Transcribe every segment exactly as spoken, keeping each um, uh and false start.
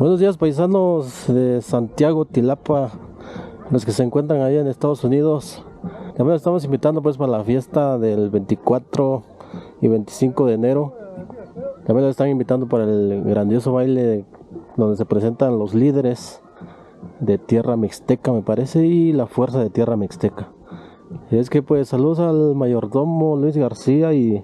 Buenos días, paisanos de Santiago Tilapa, los que se encuentran allá en Estados Unidos. También los estamos invitando, pues, para la fiesta del veinticuatro y veinticinco de enero. También los están invitando para el grandioso baile donde se presentan los líderes de Tierra Mixteca, me parece, y la fuerza de Tierra Mixteca. Y es que, pues, saludos al mayordomo Luis García y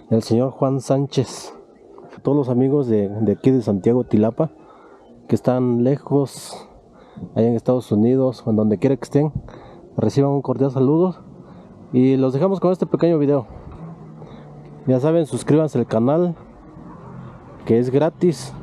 el señor Juan Sánchez, a todos los amigos de, de aquí de Santiago Tilapa, que están lejos, allá en Estados Unidos o en donde quiera que estén. Reciban un cordial saludo y los dejamos con este pequeño video. Ya saben, suscríbanse al canal, que es gratis.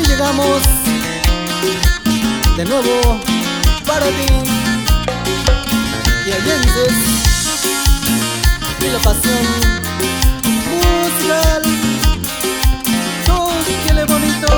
Y llegamos de nuevo para ti y allá dices y la pasión musical. Sos, qué le bonito.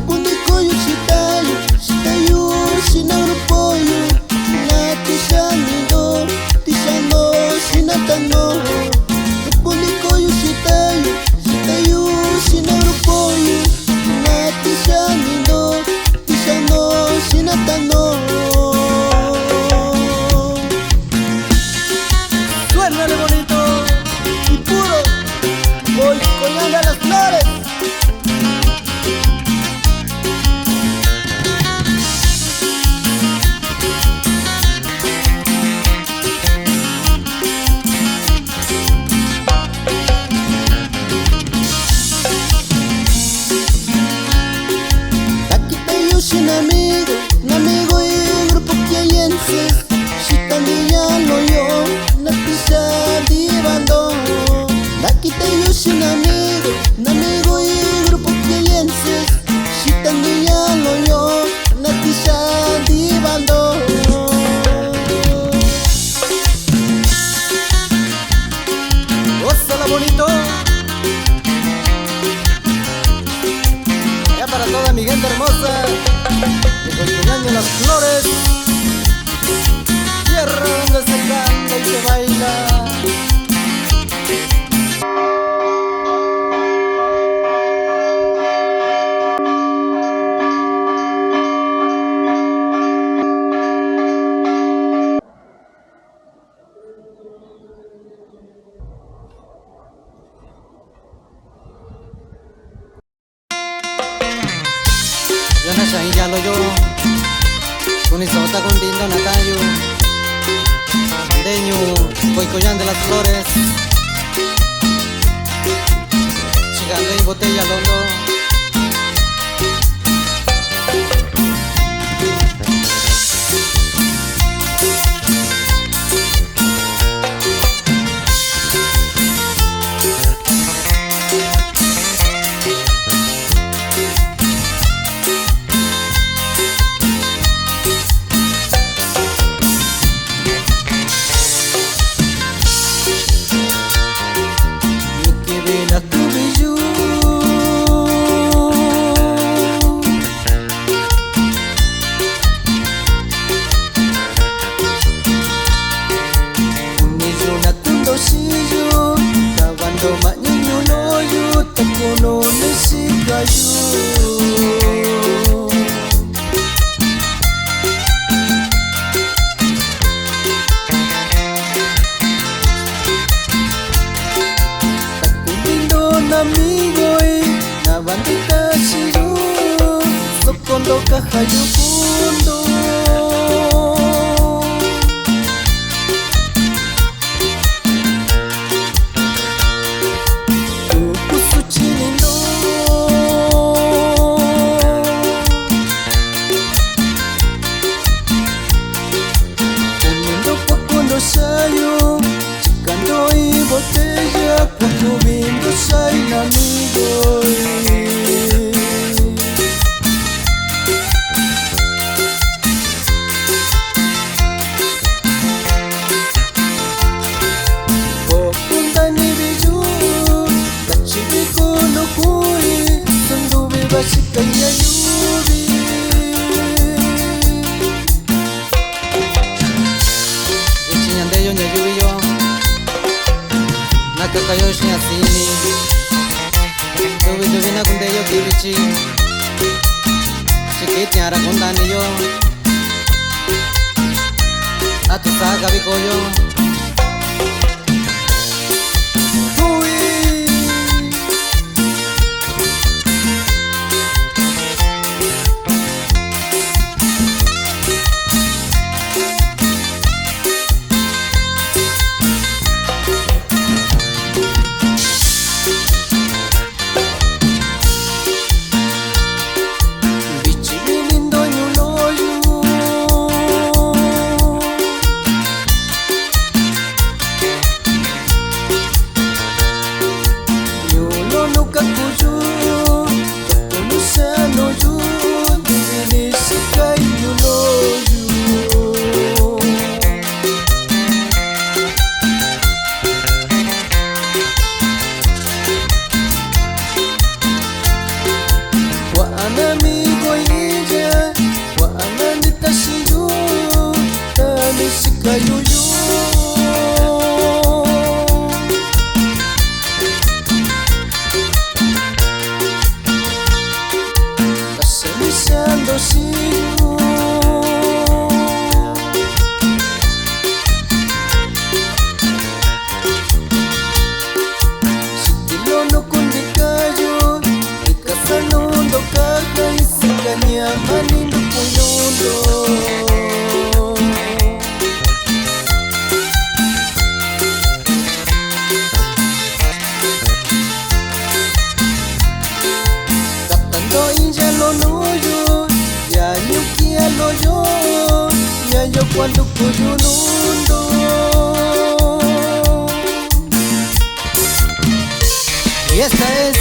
Kundi koyo xita yu, xita yu, xina grupo yu, na tixa ni ndo, tixa ndo, xina ta ndo. Kundi koyo xita yu, xita yu, xina grupo yu, na tixa ni ndo, tixa ndo, xina ta ndo. Xita ndi ña loꞌo yoꞌo, na tixaa ndiva ndo. Ndakitaꞌan yu xiꞌin na amigo, na amigo i grupo Creyentes. Xita ndi ña loꞌo yoꞌo, na tixaa ndiva ndo. Gózala bonito. Ya para toda mi gente hermosa de Coicoñán de las Flores, tierra donde se canta y se baila. Yo na xa iin yalo yoꞌo, kuni soꞌo takundiꞌi ndo na taꞌan yu, ndee ñuu Coicoyán de las Flores, chikaa ndo iin botella loꞌo ndo. Ni kii vi na tuvi yu, kuni yu na kundoo xiꞌin yu, tava ndo maꞌñu ñuꞌu loꞌo yu, ta kuu nuu ni xika yu. Takundiꞌi ndo na amigo i, na va ndikaxin yu, soko ndo kaja yu kuu ndo. Tu kusuchi ni ndo, kuni ndo kuaku ndo xayu, chika ndo iin botella, kuaku vi ndo xayu na amigo i. Koo kundani vi yu, kachi vi kunu kui, sunduvi va xika ña yuvi. Vichin ña ndee yo ña yuvi yo, na kaka yo xiꞌin ña sii ni. Tuvi tuvi na kundee yo kii vichin, chi kii tiaa ra kundani yo, a tu saa ka vi koo yo. Ui. Vichin ini ndo ñuu loꞌo yu, ñuu loꞌo nuu kaku yu, tu nuu xanu yu, ndivi ni xika i ñuu loꞌo yu. Kuaꞌa na amigo iin yaa, kuaꞌa na nditaxin yu, ta ni xika yu yoo. Kaxa ni xa ndo xiꞌin yu. Xitilo nuu kundika yu, ndika sa nuu ndo kaja, isika ña mani nduku nuu ndo. Kuyunundu. Y esta es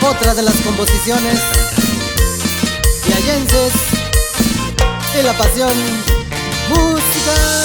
otra de las composiciones yayenses y la pasión musical.